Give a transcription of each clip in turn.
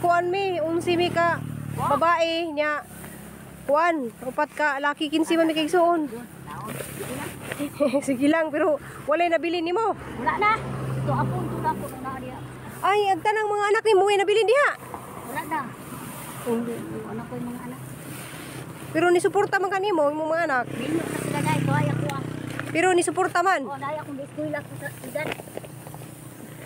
Nagkuan mi, 11 mi ka babae nya. Kuan, upat ka laki, 15 man mi kay igsuon. Sige lang, pero walay nabilin nimo. Wala na. Ito apon to na ko na diha. Ay, ang tanang mga anak nimo way nabilin diha. Wala na. Ano ko yung mga anak. Pero ni suporta man kanimo imong mga anak. Dili na sila dai ko ay ako. Pero ni suporta man. Oh, dai akong eskwela ko sa edad.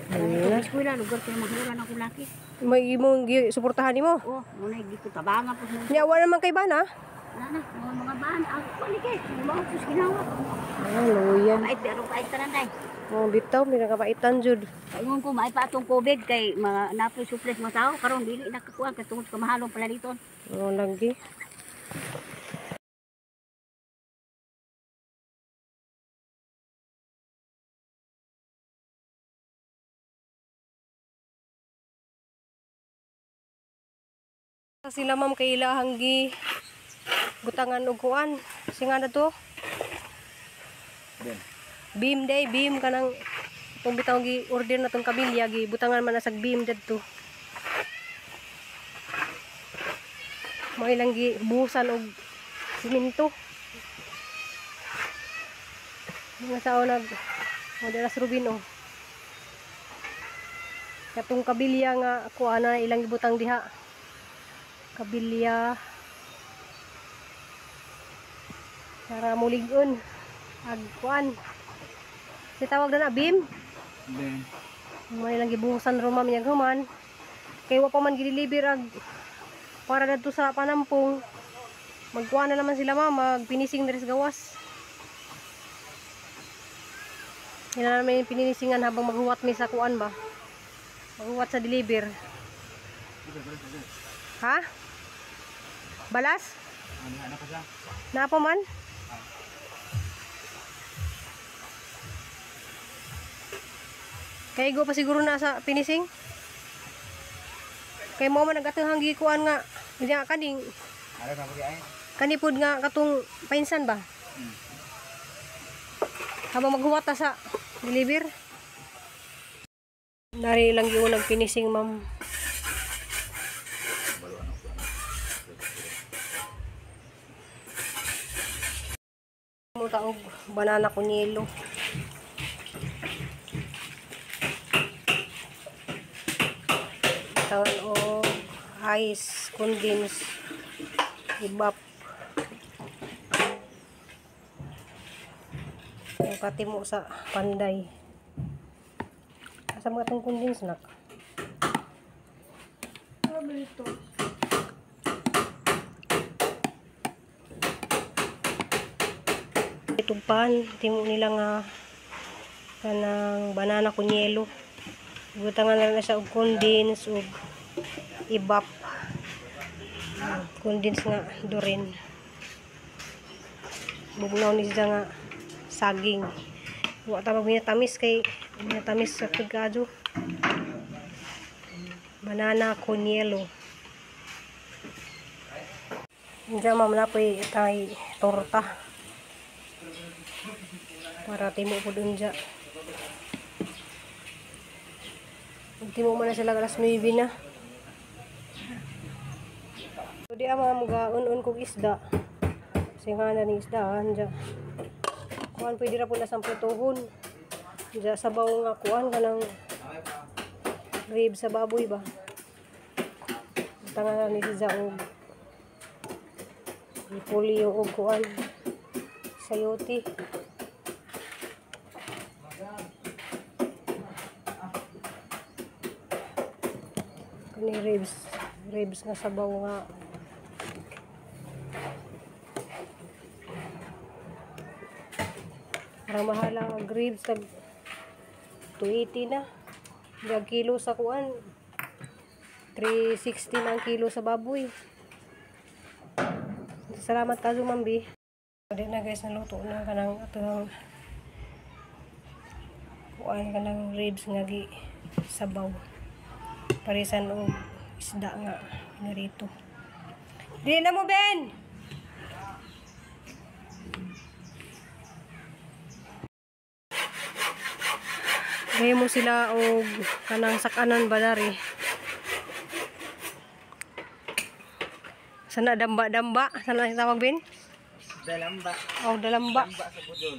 Ay, eskwela lugar ko mahuran ako laki. May imong suportahan nimo. Oh, muna gi ko tabanga po mo. Nya wa naman kay bana. Wala na, mga baan ako ko ni kay. Mga pus ginawa. Ah, luya. Mait pero kay tanan dai. Oh, bitaw mi nakapaitan jud. Kaingon ko maay pa atong COVID kay mga napoy suples mga tao karon dili na kakuan kay tungod sa kamahalong palaliton. Oh, lagi. Sila ma'am kay ilahang gi butangan og kuan. Singa na to? Beam. Beam day, beam kanang itong bitaw gi order na tong kabilya gi butangan man na sag beam didto. Mao ilang gi buhusan og simento. Mga sao nag modelas Rubin oh. Katong kabilya nga kuan na ilang gibutang diha. Kabilya para mulig-on ag kuan. Si tawag na beam. Beam. May lang gibuhusan ro ma'am niyang human. Kay wa pa man gideliver ag para dadto sa panampong. Magkuan na naman sila ma'am, magpinising diri sa gawas. Ila naman yung pininisingan habang maghuwat mi sa kuan ba. Maghuwat sa deliver. Ha? Balas? Ano pa siya? Napa man? Kay go pa siguro na sa pinising. Kay mo man nagatahang gikuan nga diya kaning kanipod nga katong painsan ba? Habang maghuwat ta sa deliver. Dari lang yung nagpinising ma'am. Mo taog banana con yelo. Tangan og ice condense ibap. Ang katimo sa panday. Asa mga tong condense nak? Ano Itong pan, timo nila nga kanang banana con yelo. Butangan na siya og condense og ibap. Condense nga dorin. Bugnaw ni siya nga saging. Wa ta magbinatamis kay binatamis sa pagkadyo. Banana con yelo. Diyan ma'am na po'y tay torta. Para timo po dun dyan. Timo man na sila alas 9 na. So di ama mga un-un kog isda. Singa na ni isda dyan. Kuan pwede ra po na samputuhon. Dyan sabaw nga kuan kanang rib sa baboy ba. Tanga na ni siya og polio og kuan sayote. Kani ribs nga sabaw nga parang mahal ang ribs tag 280 na. Dag kilo sa kuan 360 na ang kilo sa baboy. Salamat kazo mambi. Di na guys, naluto na kanang atong kuan kanang ribs nga gi sabaw. Parisan og isda nga narito. Di na mo Ben. Gaya mo sila og kanang sakanan ba dari. Sana damba-damba. Sana tawag bin? Dalamba. Oh, dalamba. Damba sa budol.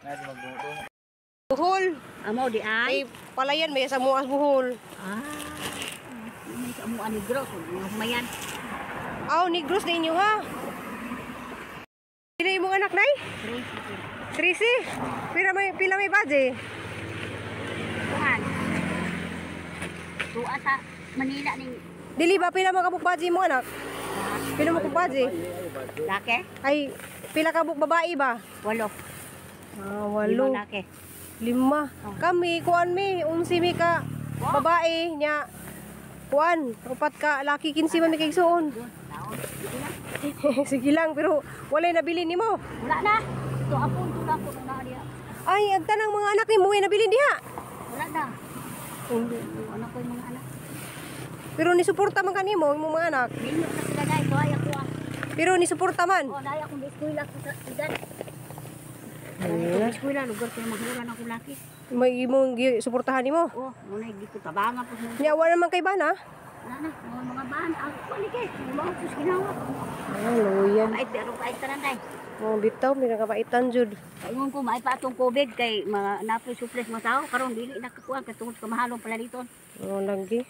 Nasa magdungdung. Buhol. Amo di ay. Ay, palayan may sa muas buhol. Ah. May sa amo ani gros, humayan. Aw, Negros na inyo ha. Sino imong anak nay? Tracy. Pila may baje? Kuan. Tuwa sa Manila ning Dili ba pila mo kabuk baje imong anak? Pila mo kabuk baje? laki? Ay, pila kabuk babae ba? Walo. Ah, Lima walo. laki. Lima. Kami, kuan mi, 11 mi ka babae nya. Kuan, upat ka laki, 15 man mi kay igsuon. Taon. Sige na. Sige lang, pero walay nabili nimo. Wala na. Ito apon to na ko na diya. Ay, ang tanang mga anak nimo way nabilin diha. Wala na. Ano ko yung mga anak. Pero ni suporta man kanimo imong mga anak. Minyo na sila dahil. Ito ay ako ah. Pero ni suporta man. Oh, dahil akong eskwela ko sa edad. Dahil akong eskwela, lugar ko yung maghuran akong laki. May imong suportahan nimo. Oh, muna hindi ko tabanga po. Nya wala naman kay bana. Wala na, mga bahan. Ako ko kay. Mga po ginawa. Ah, loyan. Ay, pero kahit tanan day. Oh, bitaw may nakapaitan jud. Ingon ko maay pa atong COVID kay mga napoy suples mga tao karon dili na kakuan kay tungod kamahalong pala dito. Oh, lagi.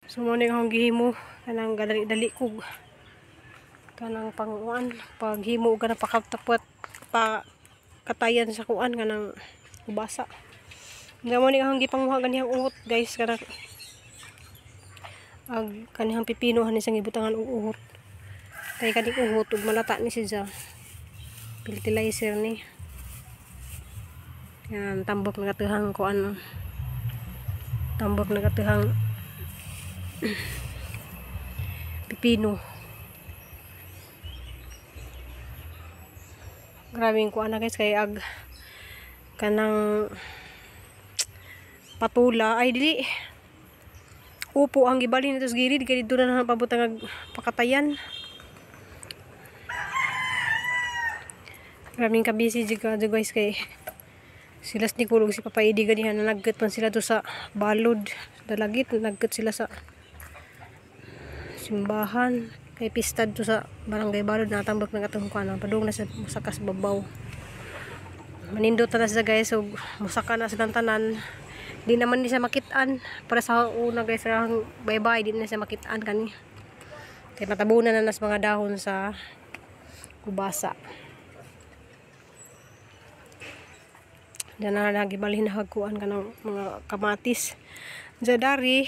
So mo ni akong gihimo kanang gadali-dali kog kanang panguan paghimo og kanang pakatapot pa katayan sa kuan kanang basa. Nga mo ni akong gipanguha ganihang uhot guys kanang ag kanihang pipino hani siyang gibutangan og uhot. Kay kaning uhot ug malata ni siya. Fertilizer ni. Yan, tambok na katuhang kuan. Tambok na katuhang pipino. Grabing kuan na guys kay ag kanang patula ay dili upo ang gibalhin nito sa gilid kay dito na pabutang ag pakatayan. Grabing kabisi jud ka guys kay sila ni kulog si Papa Edi ganihan na nagkat man sila do sa balod dalagit nagkat sila sa simbahan kay pista do sa barangay balod natambak ng atong kuan padung na sa musakas babaw. Manindot na sila guys so musaka na silang tanan. Di naman ni siya makitaan para sa una guys ang bye bye di na siya makitaan kani kay matabunan na nas mga dahon sa kubasa. Diyan na nagibalhin na hagkuan ka ng mga kamatis. Diyan dari,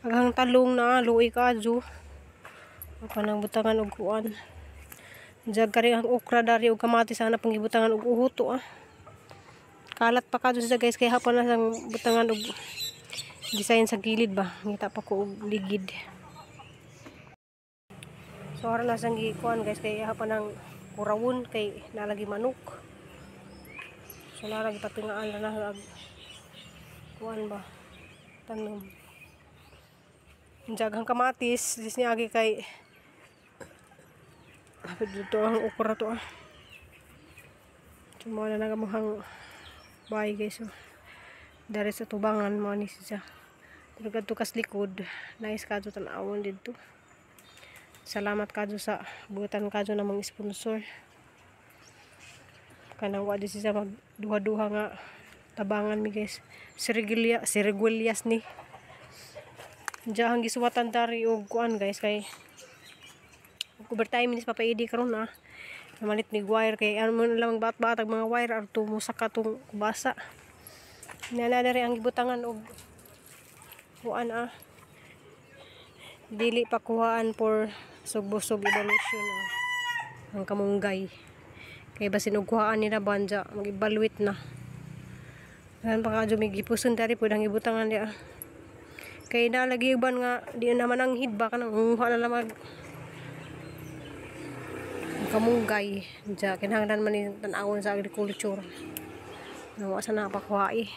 aghang talong na luoy ka adyo. Ako nang butangan og kuan. Diyan kari ang okra dari og kamatis ana pang gibutangan og uhuto ah. Kalat pa kadyo siya guys kay hapon na sang butangan og design sa gilid ba. Ngita pa ko og ligid. So ara na sang gikuan guys kay hapon ang kurawon kay nalagi manok. So narag patingaan na na kuan ba tanom. Jaghang kamatis dis niya agi kay dito ang okra to ah. Tumuha na nagamuhang bahay guys. So, dari sa tubangan mo ni siya. Pero kadto kas likod, nice kadto tan-awon didto. Salamat kadto sa butan kadto namang sponsor. Kanang wa di siya magduha-duha nga tabangan mi guys. Sirigulyas ni. Diyan ang gisuwatan dari og kuan guys kay overtime ni Papa Edi karon ah. Namalit ni wire kay ano man lang bat-batag mga wire arto musaka tong kubasa. Nana dari ang gibutangan og kuan ah. Dili pa kuhaan for sugbusog evaluation ah. Ang kamunggay. Kay basin og kuhaan nila banja mag-evaluate na. Yan pa kadyo may gipuson dari pud ang gibutangan diya. Kay nalagi uban nga di na naman ang hidba kanang unguha na lang mag kamunggay. Diya kinahanglan man ni tan-awon sa agriculture. Nawa sa napakuha eh.